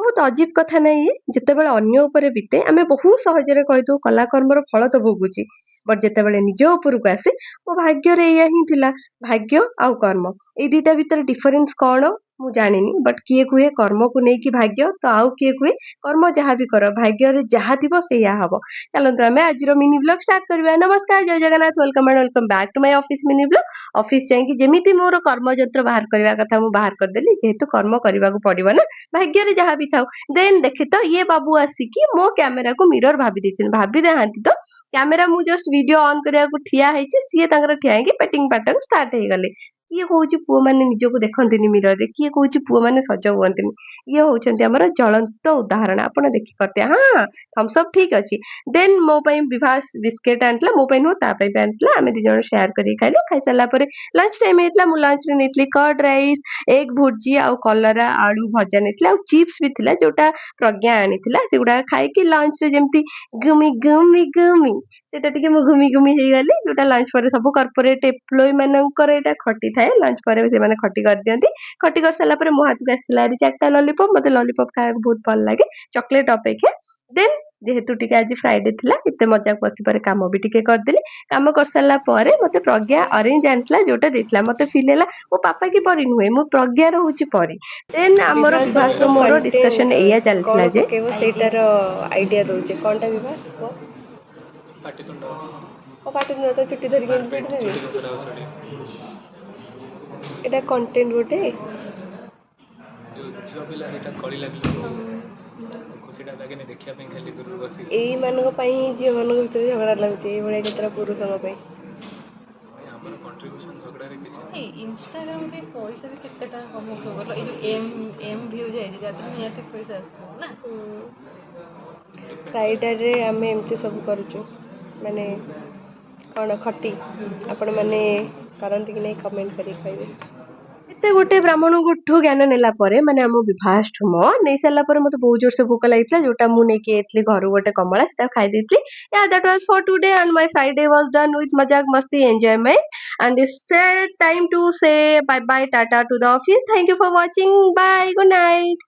ବହୁତ ଅଜୀବ କଥା ନାଇଁ ଇଏ? ଯେତେବେଳେ ଅନ୍ୟ ଉପରେ ବିତେ, ଆମେ ବହୁତ ସହଜରେ କହିଦଉ, କଲା କର୍ମର ଫଳ ତ ଭୋଗୁଛି। ବଟ୍ ଯେତେବେଳେ ନିଜ ଉପରକୁ ଆସେ, ମୋ ଭାଗ୍ୟରେ ଏଇଆ ହିଁ ଥିଲା। ଭାଗ୍ୟ ଆଉ କର୍ମ, ଏଇ ଦିଟା ଭିତରେ ଡିଫରେନ୍ସ କଣ ମୁଁ ଜାଣିନି। ବଟ୍ କିଏ କୁହେ କର୍ମକୁ ନେଇକି ଭାଗ୍ୟ, ତ ଆଉ କିଏ କୁହେ କର୍ମ ଯାହା ବି କର, ଭାଗ୍ୟରେ ଯାହା ଥିବ ସେଇଆ ହବ। ଚାଲନ୍ତୁ, ଆମେ ଆଜିର ମିନି ବ୍ଲଗ ଷ୍ଟାର୍ଟ କରିବା। ନମସ୍କାର, ଜୟ Jagannath. Welcome and welcome back to my office mini vlog। Office ଯାଇକି ଯେମିତି ମୋର କର୍ମଯନ୍ତ୍ର ବାହାର କରିବା କଥା, ମୁଁ ବାହାର କରିଦେଲି, ଯେହେତୁ କର୍ମ କରିବାକୁ ପଡିବ ନା, ଭାଗ୍ୟରେ ଯାହା ବି ଥାଉ। ଦେନ୍ ଦେଖେ ତ, ଇଏ ବାବୁ ଆସିକି ମୋ କ୍ୟାମେରାକୁ ମିରର ଭାବି ଦେଇଛନ୍ତି। ଭାବି ନାହାନ୍ତି ତ କ୍ୟାମେରା, ମୁଁ ଜଷ୍ଟ ଭିଡିଓ ଅନ୍ କରିବାକୁ ଠିଆ ହେଇଛି, ସିଏ ତାଙ୍କର ଠିଆ ହେଇକି ପେଟିଂ ପାଟକ ଷ୍ଟାର୍ଟ ହେଇଗଲେ। କିଏ କହୁଛି ପୁଅମାନେ ନିଜକୁ ଦେଖନ୍ତିନି ମିରରରେ? କିଏ କହୁଛି ପୁଅମାନେ ସଜ ହୁଅନ୍ତିନି? ଇଏ ହଉଛନ୍ତି ଆମର ଜ୍ୱଳନ୍ତ ଉଦାହରଣ, ଆପଣ ଦେଖିପାରୁଥିବେ। ହଁ, ଥମ୍ସ ଅପ୍ ଠିକ ଅଛି। ଦେନ୍ ମୋ ପାଇଁ ବିଭାସ ବିସ୍କେଟ ଆଣିଥିଲା। ମୋ ପାଇଁ ନୁହଁ, ତା ପାଇଁ ବି ଆଣିଥିଲା। ଆମେ ଦି ଜଣ ସେୟାର କରିକି ଖାଇଲୁ। ଖାଇସାରିଲା ପରେ ଲଞ୍ଚ ଟାଇମ ହେଇଥିଲା। ମୁଁ ଲଞ୍ଚରେ ନେଇଥିଲି କର୍ଡ ରାଇସ୍, ଏଗ ଭୁର୍ଜି ଆଉ କଲରା ଆଳୁ ଭଜା ନେଇଥିଲି, ଆଉ ଚିପ୍ସ ବି ଥିଲା ଯୋଉଟା ପ୍ରଜ୍ଞା ଆଣିଥିଲା। ସେଗୁଡା ଖାଇକି ଲଞ୍ଚରେ ଯେମିତି ଗୁମି ଗୁମି ଗୁମି, ସେଇଟା ଟିକେ ମୁଁ ଘୁମି ଘୁମି ହେଇଗଲି। ଯୋଉଟା ଲଞ୍ଚ ପରେ ସବୁ କର୍ପୋରେଟ ଏମ୍ପ୍ଲୟି ମାନଙ୍କର ଏଇଟା ଖଟି ଥାଏ। ଲଞ୍ଚ ପରେ ସେମାନେ ଖଟି କରିଦିଅନ୍ତି। ଖଟି କରିସାରିଲା ପରେ ମୋ ହାତକୁ ଆସିଥିଲା ଭାରି ଚାରିଟା ଲଲିପପ୍। ମତେ ଲଲିପପ୍ ଖାଇବାକୁ ବହୁତ ଭଲ ଲାଗେ ଚକୋଲେଟ ଅପେକ୍ଷା। ଦେନ୍ ଯେହେତୁ ଟିକେ ଆଜି ଫ୍ରାଇଡେ ଥିଲା, ଏତେ ମଜାକ ମସ୍ତି ପରେ କାମ ବି ଟିକେ କରିଦେଲି। କାମ କରିସାରିଲା ପରେ ମତେ ପ୍ରଜ୍ଞା ଅରେଞ୍ଜ ଆଣିଥିଲା, ଯୋଉଟା ଦେଇଥିଲା, ମତେ ଫିଲ୍ ହେଲା ମୋ ପାପା କି ପରି ନୁହେଁ, ମୁଁ ପ୍ରଜ୍ଞାର ହଉଛି ପରି। ଦେନ୍ ଆମର ବିଭାସର ମୋର ଡିସ୍କସନ ଏଇଆ ଚାଲିଥିଲା କଣ ଯେ ପକେଇବ, ସେଇଟାର ଆଇଡିଆ ଦଉଛି। କଣଟା ବିଭାସ, କୁହ? ପାଟିତୁଣ୍ଡ। ଓ, ପାଟିତୁଣ୍ଡ ତ ଚୁଟି ଧରିକି ଏମିତି ପିଟି ଦେବି। ଚୁଟି ଘୋଷରା ଘୋଷରି। ଏଇଟା କଣ୍ଟେଣ୍ଟ ଗୋଟେ। ଯୋଉ ଝିଅ ପିଲା ଦିଟା କଳି ଲାଗିଲେ ଖୁସିଟା ଲାଗେନି ଦେଖିବା ପାଇଁ ଖାଲି ଦୂରରୁ ବସିକି? ଏଇମାନଙ୍କ ପାଇଁ ହିଁ ଝିଅମାନଙ୍କ ଭିତରେ ଝଗଡ଼ା ଲାଗୁଛି, ଏଇଭଳିଆ କେତେଟା ପୁରୁଷଙ୍କ ପାଇଁ। ଭାଇ, ଆମର କଣ୍ଟ୍ରିବ୍ୟୁସନ ଝଗଡ଼ାରେ କିଛି ନାହିଁ। ଏଇ ଇନଷ୍ଟାଗ୍ରାମରେ ପଇସା ବି କେତେ ଟଙ୍କା କମଉଥିବ କହିଲ? ଏଇ ଯୋଉ ଏମ୍ ଏମ୍ ଭ୍ୟୁ ଯାଇଛି, ତା ଦେହରେ ନିହାତି ପଇସା ଆସୁଥିବ ନା? Depend କରେ। ଫ୍ରାଇଡେରେ ଆମେ ଏମିତି ସବୁ କରୁଛୁ, ମାନେ କ'ଣ ଖଟି। ଆପଣମାନେ କରନ୍ତି କି ନାହିଁ, କମେଣ୍ଟ କରିକି କହିବେ। ଏତେ ଗୋଟେ ବ୍ରାହ୍ମଣଙ୍କଠୁ ଜ୍ଞାନ ନେଲା ପରେ, ମାନେ ଆମ ବିଭାସଠୁ ମୋ ନେଇ ସାରିଲା ପରେ, ମତେ ବହୁତ ଜୋରସେ ଭୋକ ଲାଗିଥିଲା। ଯୋଉଟା ମୁଁ ନେଇକି ଯାଇଥିଲି ଘରୁ ଗୋଟେ କମଳା, ସେଟା ଖାଇ ଦେଇଥିଲି। Yeah, that was for today and my Friday was done with ମଜାକ ମସ୍ତି enjoyment and it's time to say bye bye, tata to the office. Thank you for watching. Bye, good night.